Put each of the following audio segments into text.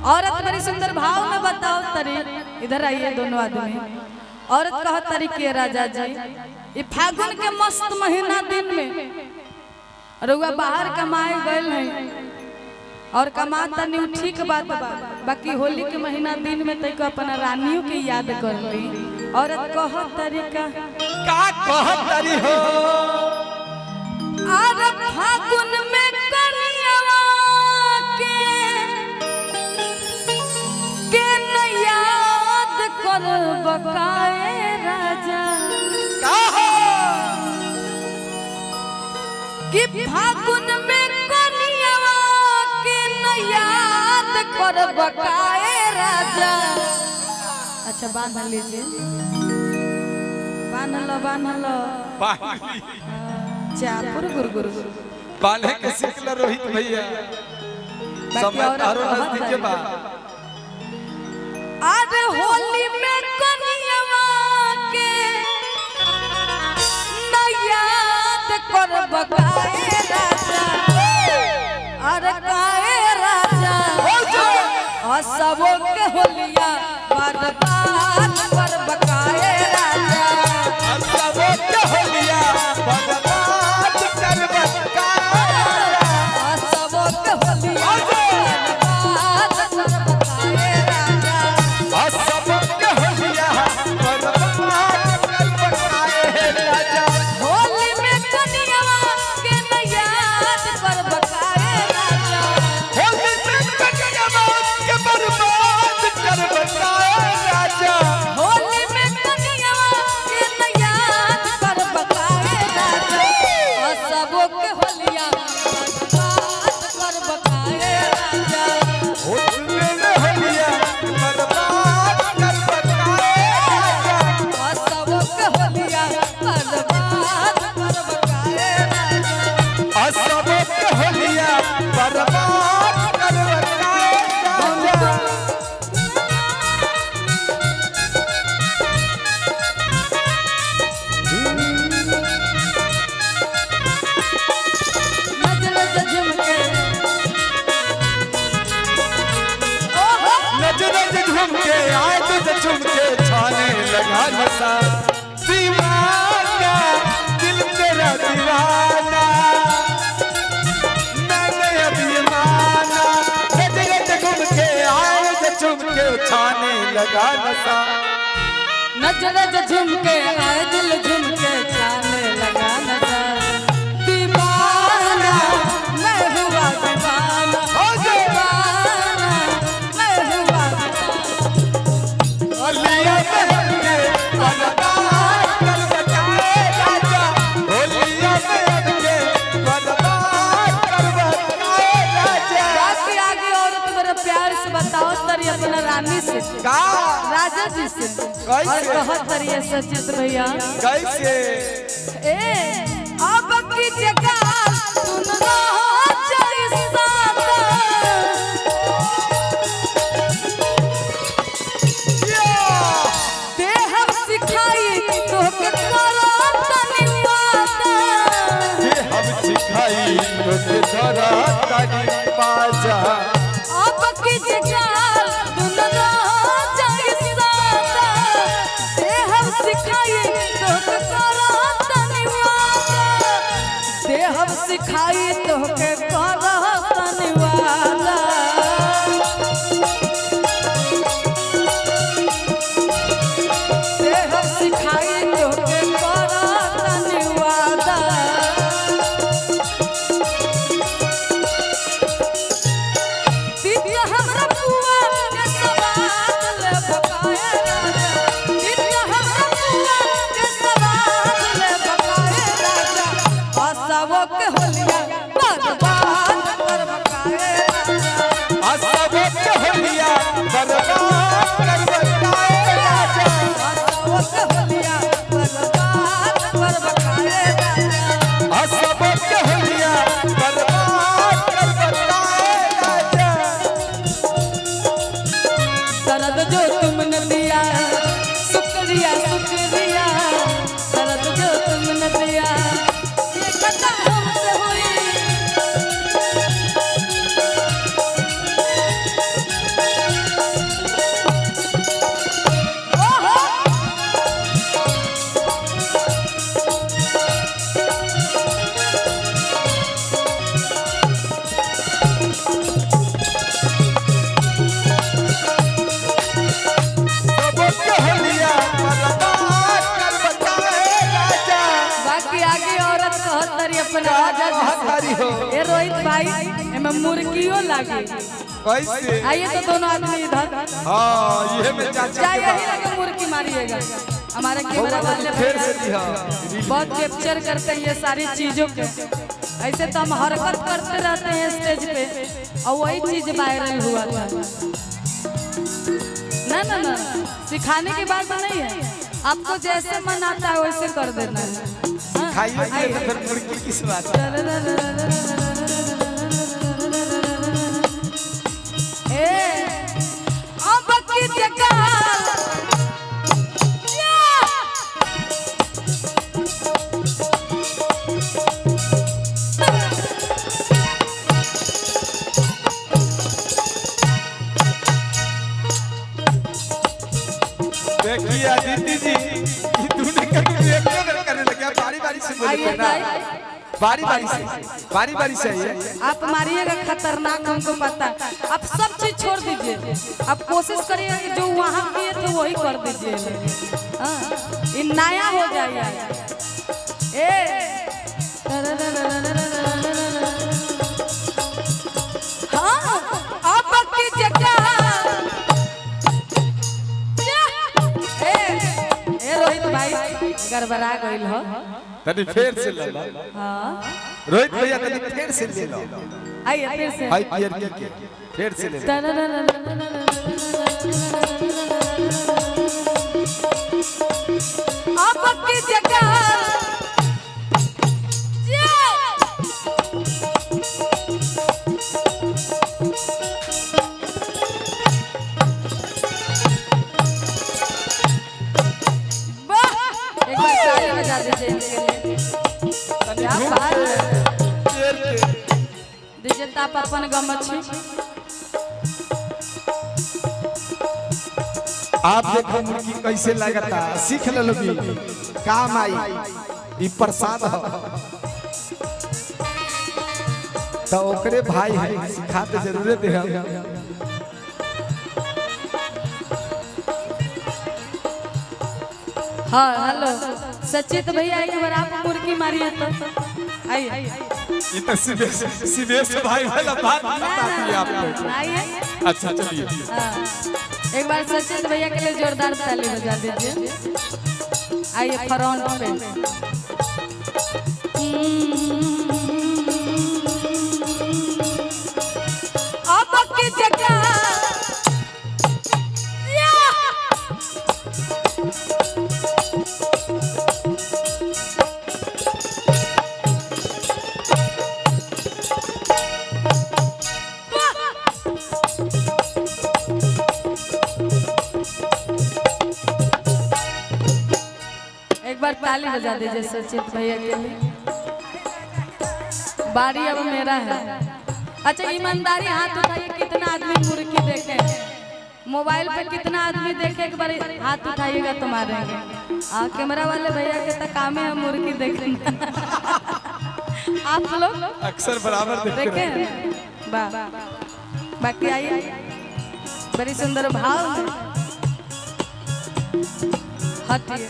औरत बड़ी सुंदर भाव में बताओ तरी। इधर आइए दोनों आदमी। औरत कह तरी के राजा जी, ये फागुन के मस्त महीना दिन में रउआ बाहर कमाए गए हैं और कमाता नहीं, ठीक बात बा, बाकी होली के महीना दिन में तक अपना रानियों के याद कर ली। औरत कह तरीका का कह तरी हो, अरे फागुन में कनियावा के न याद कर बकाए राजा का हो कि फागुन में कनियावा के न याद कर बकाए राजा। अच्छा बांध लीजिए, बांध लो, बांध लो चापुर गुर गुर बांधे के सीख लो रोहित भैया, समय तारो नजदीक बा। अरे होली में कनियावा के न याद कर बकाए राजा, अरे काए राजा, असबो के होलिया बर्बाद कर बकाए राजा, असबो के होलिया बर्बाद कर बकाए राजा, असबो के होलिया बर्बाद कर बकाए राजा, असबो के होलिया बर्बाद कर बकाए राजा। होली में कनियावा के न याद कर बकाए राजा, होली में कनियावा के बर्बाद कर बकाए राजा, होली में कनियावा के न याद कर बकाए राजा, असबो के होलिया बर्बाद कर बकाए राजा, होली में होलिया बर्बाद कर बकाए राजा, असबो के होलिया बर्बाद कर बकाए राजा। असबो के होलिया बर्बाद कर बकाए राजा। नजर झुमके, ओहो नजर झुमके आए तुझे झुमके छाने लगा नशा, दीवाना दिल तेरा दीवाना मैंने अभी माना। नजर झुमके आए तुझे झुमके छाने लगा नशा, नजर झुमके आए दिल झुमके छाने लगा नशा, दीवाना मैं हुआ दीवाना, दीवाना मैं हुआ दीवाना। होलिया में हमके बर्बाद कर बकाए राजा, होलिया में हमके बर्बाद कर बकाए राजा। बाकी आगे औरत मेरे प्यार से बताओ तरी अपना रानी से, का राजा जी से, कैसे? और कहत तरी सचित भैया कैसे ए अब की जगह सुन रहो जैसा देह सिखाई तोहके करो तनी वादा, ये हम सिखाई तो धरा तनी पाजा, अब की जगह सुन रहो जैसा देह सिखाई तोहके करो तनी वादा, देह सिखाई तोहके करो तनी वादा। देह सिखाई तोहके करो तनी वादा। दिव्य हमरा पुआ के सवाल ले बकाए राजा, दिव्य हमरा पुआ के सवाल ले बकाए राजा, असबो के होलिया बर्बाद कर बकाए राजा, असबो के होलिया बर्बाद कर बकाए राजा, असबो के होलिया बर्बाद कर बकाए राजा। असबो के होलिया बर्बाद कर बकाए राजा। दर्द जो तुमने दिया शुक्रिया शुक्रिया, दर्द जो तुमने दिया ये खता हमसे हुई। रोहित भाई, एमे मुर्गियों लागी। कैसे? आइए तो दोनों आदमी इधर। हाँ, ये में चाचा जाइए, के यही लगे मुर्गी मारिएगा। हमारे कैमरा वाले फिर से दिया। बहुत कैप्चर करते हैं ये सारी चीजों के। ऐसे तो हम हरकत करते रहते हैं स्टेज पे, और वही चीज वायरल हुआ था। ना ना ना, सिखाने की बात नहीं है, आपको जैसे मन आता है वैसे कर देना है। हाँ, खाइए आइए। तो फिर मुर्गी किस बात? ए अब की जगह देखिए अदिति जी, ये तूने कभी एक बार करने लगे, बारी बारी से बोले आइए ना। भाई। बारी बारी से, बारी बारी से आइए। आप मारिएगा खतरनाक, हमको पता। आप सब चीज छोड़ दीजिए, आप कोशिश करिएगा कि जो वहाँ किए थे वही कर दीजिए। हाँ, ये नया हो जाएगा। ए हाँ, अब की जगह ए ए रोहित भाई गड़बड़ा गइल हो। तनी फिर से ले लो। हाँ रोहित भैया तनी फिर से ले लो। आइए फिर से। हाई पियर के फिर से ले लो। अब की जगह वाह! एक बार ताली बजा दीजिए इनके लिए। क्या बात है। पियर के दीजिए ताप अपन गमछी। आप देखो मुर्गी कैसे लगता, सीख ले लोगी, काम आई, ई प्रसाद हो। तो ओकरे भाई है, सिखा तो जरूर दे। हाँ हेलो सचित भैया, एक बार आप मुर्गी मारिए तो आइए। ये तो सीधे भाई वाला बात बता दी आपने। आइए। अच्छा चलिए। हाँ, एक बार सचित भैया के लिए जोरदार ताली बजा दीजिए। आइए फ्रंट पे। अब की जगह एक बार ताली बजा दीजिए सचित भैया के लिए। बारी अब मेरा है। अच्छा ईमानदारी हाथ उठाइए, कितना आदमी मुर्गी देखे मोबाइल पे, कितना आदमी देखे, एक बार हाथ उठाइएगा तुम्हारे। हाँ कैमरा वाले भैया के तो काम है मुर्गी देखना। आप लोग अक्सर बराबर देखते देखे। वाह, बाकी आइए, बड़ी सुंदर भाव में। हटिए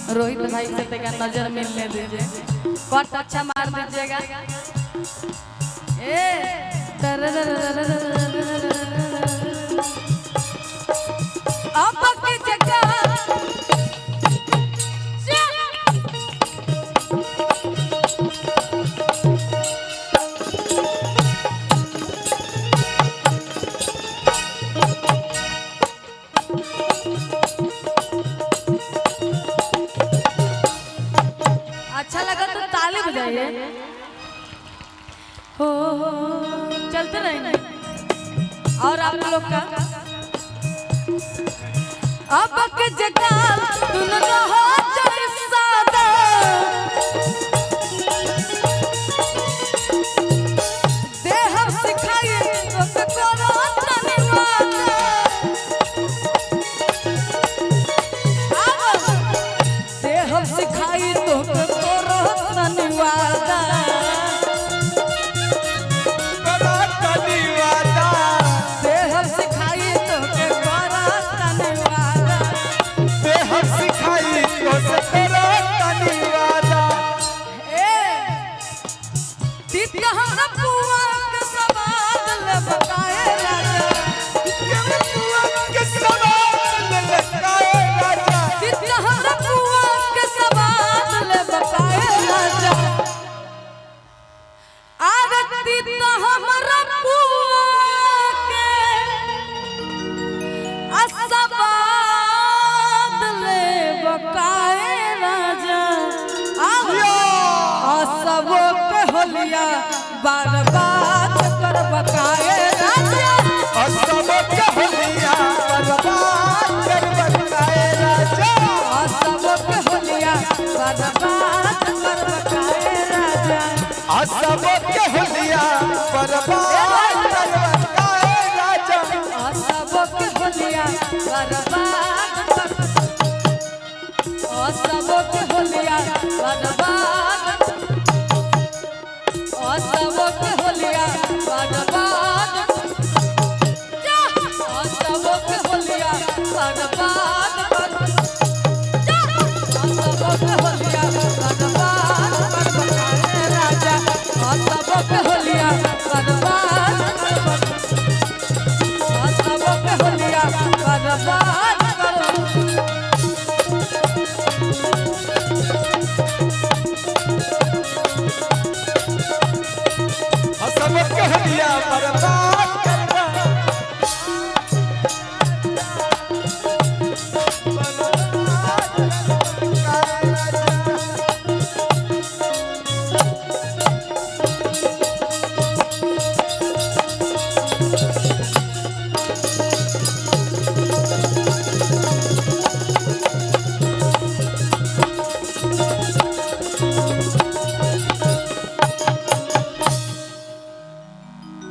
रोहित भाई से तक नजर मिलने दीजिए, कट अच्छा मार दीजिएगा। ए अब की जगह अच्छा लगा तो ताली बजाइए। हो चलते रहेंगे। और आप लोग का अब के जगह तुम रहो सादा, देह सिखाई तो करो तनिवादा। देह सिखाई तो करो तनिवादा, देह सिखाई तो करो तनिवादा, देह सिखाई तो करो तनिवादा। बर्बाद करबकाए राजा। असब के होलिया बर्बाद करबकाए राजा। असबक होलिया बर्बाद कर, असबक होलिया बर्बाद, असबक होलिया बर्बाद, जा असबक होलिया बर्बाद कर, जा असबक होलिया बर्बाद करबकाए राजा। असबक होलिया बर्बाद करबकाए, सबक होलिया बर्बाद करो। असब के होलिया बर्बाद करबा।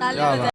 ताली बजा।